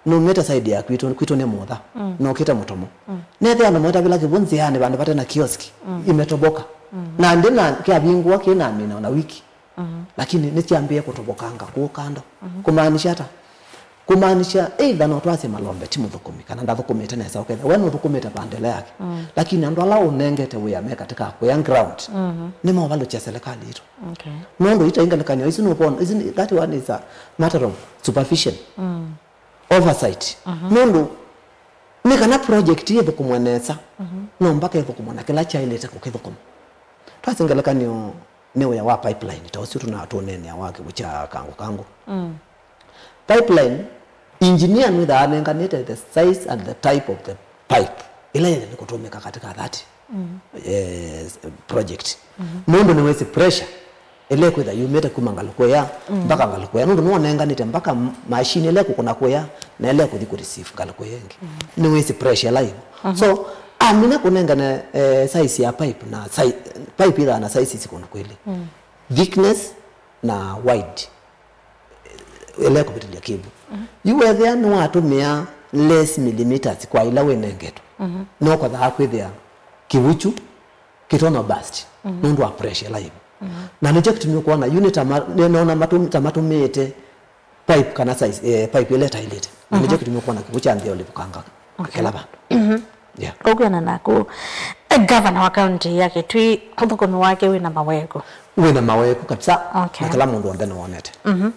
numĩte side ya kwitũ, kwitũ nĩ mũtha. Mm. Nokĩte mũtomo. Mm. Nethĩa andũ maitavĩla kĩw'ũ nzĩanĩ vandũ vate na kioski. Mm. Imetoboka. Mm. Na ndĩ na kĩavingwa kĩnamina ona wiki. Mhm. Lakini nĩsyambĩe kũtobokanga kũu kando. Mhm. Kumaanisha ata? Kumaanisha either no twasye Malombe ti mũthũkũmi, kana ndathũkũmĩte nesa, ũkethĩa we nũthũkũmĩte vandele yake. Mm. Lakini andũ ala ũnengete wĩa me katika kũya ground, Mhm. nĩmaũvalũkya serikali itũ. Okay. Nũndũ ita ingelekany'o isu nũkwona, isu nĩ, that one is a matter of supervision, Mm. oversight. Mhm. Nũndũ nĩ kana project ĩthũkũmwe nesa, Mhm. no mpaka ĩthũkũmwe na kĩla kyaĩlĩte kũkĩthũkũma. Twasye ngelekany'o, nĩ wĩa wa pipeline, ta ũsu tũnatũneenea wa kĩw'ũ kya Kangũ Kangũ. Mm. Pipeline, engineer nĩthaa anenganĩte the size and the type of the pipe ĩla yĩle nĩ kũtũmĩka katika that, Mm. eh, project. Mm-hmm. Nũndũ nĩwĩsĩ pressure ĩla ĩkwĩtha yumĩte kuma ngalĩko ĩya Mm. mpaka ngalĩko ĩya, nũndũ nĩwonenganĩte mpaka m-, machine ĩla ĩkũkũna kũya na ĩla ĩkũthi kũreceive ngalĩko ĩya ĩngĩ. Mm-hmm. Nĩwĩsĩ pressure ĩla ĩvo. Mm-hmm. So, amina kũnengane, eh, size ya pipe na si-, pipe ĩthaa na sizes kũndũ kwĩlĩ. Mm. Thickness na wide, eh, ĩla ĩkũvĩtĩlya cable. Mm. Yu wethĩa nĩwatũmĩa less millimeters kwa ila wĩnengetwe, Mm-hmm. nokothaa kwĩthĩa kĩw'ũ kyu kĩtonya burst Mm-hmm. nũndũ wa pressure ĩla ĩvo. Mm-hmm. Na nĩkyo kĩtumi ũkwona yu nĩ ta ma-, nĩ-, nona matũ-, ta matũmĩĩte pipe kana size, eh, pipe ĩla ĩtaĩlĩte. Na nĩkyo Mhm. kĩtumi ũkwona kĩw'ũ kya nthĩ ũlivũkanga Okay. kĩla vandũ. Mhm. Yeah. Kwa kwĩana naku, eh, gavana wa kaunti ya Kitui, ũthũkũmi wake wĩna maweku? Wĩna maweku kabisa. Okay. Na kĩla mũndũ onthe nĩwonete. Mhm.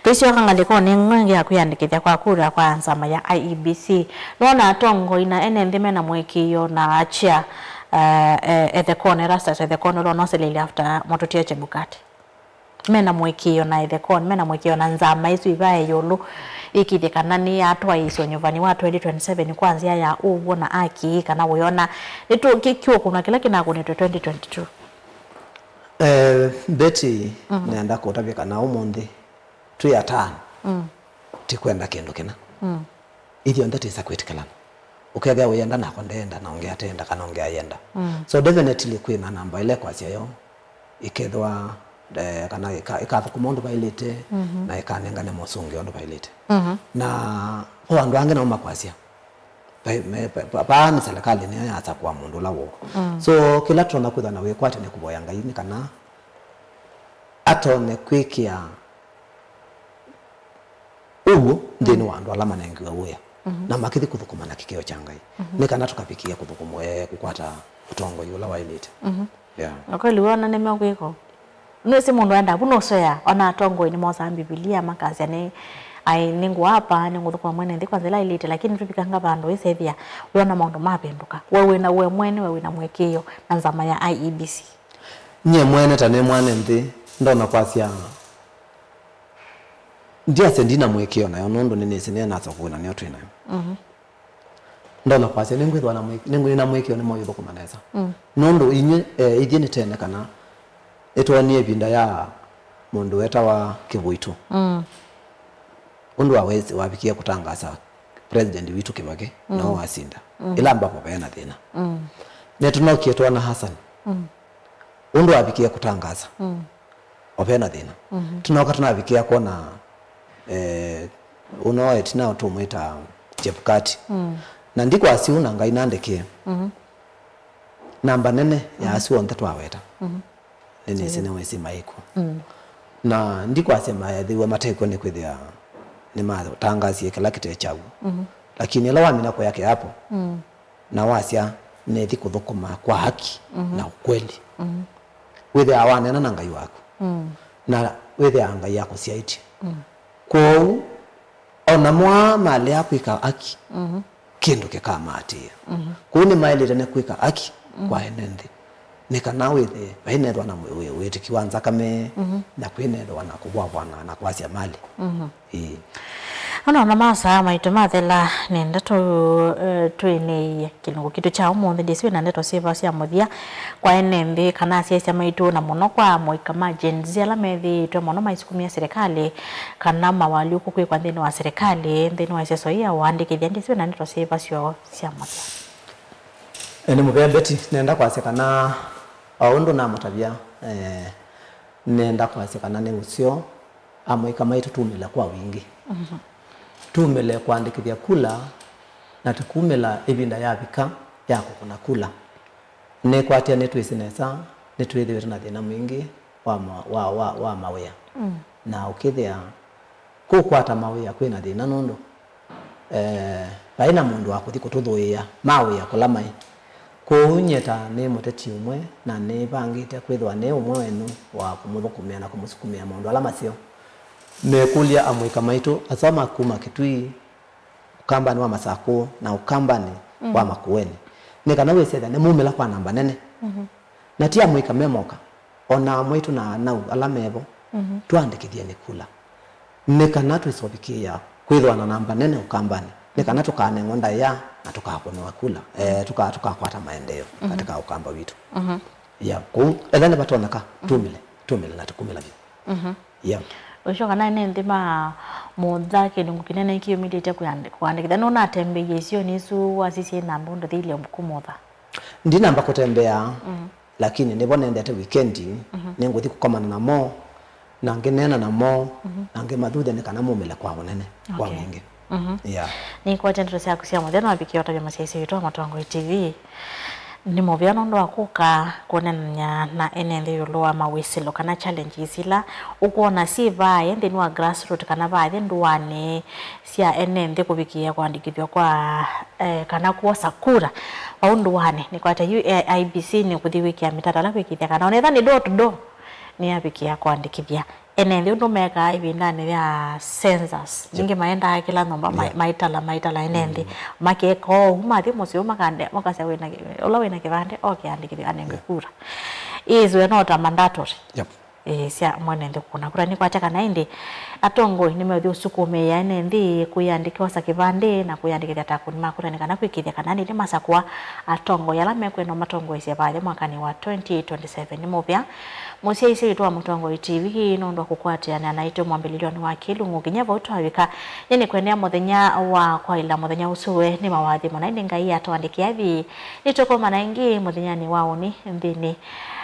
Tũisyoka ngalĩkonĩ ĩngĩ ya kwĩyandĩkĩthya kwa kura kwa nzama ya I E B C. Nona atongoi na ene nthĩ mena mũĩkĩĩo na achia, eh, eh, Ethekon, Erastus Ethekon, ũla ũnoselelye after Mũtũtie Chebukati. Mena mũĩkĩĩo na Ethekon, mena mũĩkĩĩo na nzama ĩsu ĩvae ĩũlũ, ĩkĩthye kana nĩyatwaĩĩsya ũnyuvani wa twenty twenty-seven kwa nzĩa ya ũw'o na akii, kana ũyona nĩtũ-, kĩ-, kĩũkũnwa kĩla kĩnakũnĩtwe twenty twenty-two? Eh, Betty, Mm. nenda kũtavya kana ũmũnthĩ twĩ atano. Mm. ti kwenda kĩndũ kĩna. Mm. Ithyonthe tĩsa kwĩtĩkĩlana. Ũkethĩa ũyenda nakwa ndeenda, na ũngĩ ateenda, kana ũngĩ ayenda. Mm. So definitely kwĩna namba ĩla ĩkwasya yo ĩkethwa, eh, kana ĩka-, ĩkathũkũma ũndũ vaĩlĩte, mhm, na ĩkanengane mosũngĩo ũndũ vaĩlĩte. Mhm. Na vo andũ angĩ nao makwasya, va-, me-, va-, va-, vaa nĩ serikali nĩyo yasakũa mũndũ ũla wũ. Mm. So kĩla tũtonya kwĩthwa na wĩkwatyo nĩ kũvoya Ngai nĩ kana atonye kwĩkĩa ũw'o nthĩnĩ, mm, wa andũ ala manengiwe wĩa, mhm, na makĩthi kũthũkũma na kĩkĩo kya Ngai, mhm, nĩ kana tũkavikĩĩa kũthũkũma, eh, kũkwata ũtongoi ũla waĩlĩte. Mhm. Yeah. Na kweli wona nĩmekwĩka ũu. Nĩwĩsĩ mũndũ aendaa vu nũsũea, ona atongoi nĩmosaa Mbivilia makasya nĩ, ai, nĩngũapa, nĩngũthũkũma mwene nthĩ kwa nzĩla ĩlĩte, lakini tũvikanga vandũ wĩsethĩa wĩona maũndũ mavĩndũka. We wĩna, we mwene, we wĩna mũĩkĩĩo na nzama ya I E B C. Nyie mwene ta nĩ mwene nthĩ, ndonya kwasya, ndiasya ndina mũĩkĩĩo nayo, nũndũ nĩnĩsĩ nĩnasya kũna nĩyo twĩ nayo. Mhm. Ndonya kwasya, nĩngwĩthwa na mũĩ-, nĩngwĩ na mũĩkĩĩo nĩmo ĩthũkũma nesa. Mm. Nũndũ inyw'ĩ, eh, ithyĩ nĩ tene kana nĩtwonie ĩvinda ya mũndũ wetawa Kĩvũitũ. Mm. Ũndũ wa wesi-, wavikie kũtangasa President witũ Kĩvakĩ, mm, no wasinda. Mm. Ĩla ambapo veena thĩna. Mm. Nĩtũnokie twona Hassan. Mm. Ũndũ wavikie kũtangasa. Mm. O ve na thĩna. Mhm. Tũnoka tũnavikĩa kwona, eh, ũno ĩtina tũmwĩta Chebukati. Mm. Na ndikwasya ũu na Ngai nandĩkĩe. Mhm. Namba nene ya, mhm, asu onthe twaweta. Mhm. Nĩnĩsĩ, mhm, nĩwĩsĩ maikw'o. Mm. Na ndikwasya maethĩwe matekw'o nĩkwĩthĩa nĩmatangasie kĩla kĩte kyaw'o. Mhm. Lakini ĩla wamina kũya kĩapo, mm, na wasya, "Nethi kũthũkũma kwa haki, mhm, na ũkweli." Mhm. Wĩthĩawa waneena na Ngai waku. Mm. Na wĩthĩawa Ngai akũsyaĩtye. Mm. Kwoou, o namo aa malea kwĩka haki, mhm, kĩndũ kĩkamaatĩĩa. Mhm. Kwoou nĩmaĩlĩte nĩ kwĩka haki, mhm, kwa ene nthĩ. Nĩ kana wĩthĩe, vainethwa na wĩ-, wĩ-, wĩtĩki wa nzakame, mhm, na kwĩnethwa na kũvwavwana na kwasya malĩ. Mhm. Ĩĩ. Ona, ona masaa maitũ mathela, nenda tũ, eh, twĩnĩĩe kĩlungu kitũ kya ũmũnthĩ. Ndĩsĩ wĩna ndeto syĩva sya mũthya kwa ene nthĩ kana asyaĩĩsya maitũ, na mũno kwa amũika ma Gen Z ala methĩĩtwe mũno maisukumĩa silikalĩ kana mawalyũku kwĩkwa nthĩnĩ wa silikalĩ, nthĩnĩ wa ĩseso ii ya ũandĩkĩthya. Ndĩsĩ wĩna ndeto syĩva syoo sya mũthya. Eh, nĩ mũvea Betty, nenda kwasya kana o ũndũ namũtavya, eh, nenda kwasya kana nĩ ũseo. Amũika maitũ tumĩle kwa wingĩ. Mhm. Tumĩle kũandĩkĩthya kula, na tũkumĩla ĩvinda yavika ya kũkũna kula. Nĩkwatya nĩtwĩsĩ nesa, nĩtwĩthĩĩtwe na thĩna mwingĩ wa ma-, wa, wa, wa mawĩa. Mm. Na ũkĩthĩa kũkwata mawĩa kwĩ na thĩna nũndũ, eh, vaĩ na mũndũ wa kũthi kũtũthũĩa mawĩa kũla maĩ. Kwoou nyie ta nĩ mũteti ũmwe na nĩvangĩte kwĩthĩwa nĩ ũmwe wenyu wa kũmũthũkũmĩa na kũmũsukumĩa maũndũ ala maseo. Nĩkũlya amũika maitũ asu ma kuma Kitui, Ũkambanĩ wa Masakũ na Ũkambanĩ, mm, wa Makueni, nĩ kana wĩsethya nĩmumĩla kwa namba nene. Mhm. Na ti amũika me moka, o na amwaitũ na anau ala mevo, mhm, twaandĩkĩthyeni kula. Nĩ kana twĩsovikĩĩa kwĩthĩwa na namba nene Ũkambanĩ, nĩ kana tũkanengwa ndaĩa na tũkakũnĩwa kula, eh, tũka-, tũkakwata maendeeo, mhm, katika Ũkamba witũ. Mhm. Yeah, kũu, ethĩwa nĩvatonyeka, mhm, tumĩle, tumĩle na tũkumĩla vyũ. Mhm. Yeah. Ũisyo kana ene nthĩ ma mũtha kĩlungu kĩnene kĩyumĩlĩte kũyandĩ-, kũandĩkĩthya. Nũnatembeie isionĩ isu wasisye namba ũndũ thiilye kũmũtha? Ndinamba kũtembea, mhm, lakini nĩvo nendete wikendi, mhm, nĩngũthi kũkomana namo, na ngĩneena namo, mhm, na ngĩmathuthya nĩ kana mumĩle kwa ũnene, kwa, okay, wingĩ. Mhm. Yeah. Nĩkwatya ndeto syaku sya mũthya nĩwavikie ũtavya mũsyaĩĩsya witũ wa Mũtongoi T V. Nĩ mũvea nũndũ wa kũka kwonany'a na ene nthĩ ĩũlũ wa mawĩsĩlo kana challenges ila ũkwona syĩ vaa nthĩnĩ wa grassroot kana vaa nthĩ ndũanĩ sya ene nthĩ kũvikĩĩa kũandĩkĩthw'a kwa, eh, kana kwosa kura. Vau ndũanĩ nĩkwatya yu I E B C nĩkũthi wĩkĩa mĩtatala kwĩkĩĩthya kana onetha nĩ door to door nĩyavikĩa kũandĩkĩthya ene nthĩ ũndũ mekaa ĩvindanĩ ya census. Yep. Ningĩ maendaa kĩla nyũmba ma-, yeah, maitala, maitala ene nthĩ. Mm. Makeka ũu, mathi mũsyĩ ũu makande-, makasya wĩna kĩ-, ũla wĩna kĩvandĩ, oke andĩkĩthw'e, anengwe, yeah, kura. Ĩĩswe no ta mandatory. Yep. ĩĩ, sya mwene nthĩ kũna kura. Nĩkwatya kana ĩndĩ atongoi nĩmeũthi ũsukumĩĩa ene nthĩ kwĩyandĩkĩosa kĩvandĩ na kwĩyandĩkĩthya ta akũni ma kura nĩ kana kwĩkĩĩthya kana nĩndĩ masakũa atongoi ala mekwenda matongoesye vayũ mwakanĩ wa twenty twenty-seven. Nĩ mũvea mũsyaĩĩsya witũ wa Mũtongoi T V nũndũ wa kũkwatĩanĩa naitũ mwambĩlĩlyonĩ wa kĩlungu nginya vau twavika. Nĩ nĩkwendea mũthenya wa kwaĩla mũthenya ũsu we nĩ mawathi mũna, ĩndĩ Ngai atũandĩkĩa vi. Nĩtũkomana ĩngĩ mũthenyanĩ wa ũnĩ nthĩnĩ,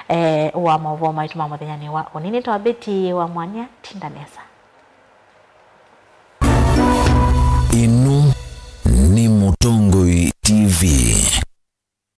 eh, wa maũvoo maitũ ma mũthenyanĩ wa ũnĩ. Nĩtawa Betty wa Mwania, tinda nesa. Ĩno nĩ Mũtongoi T V.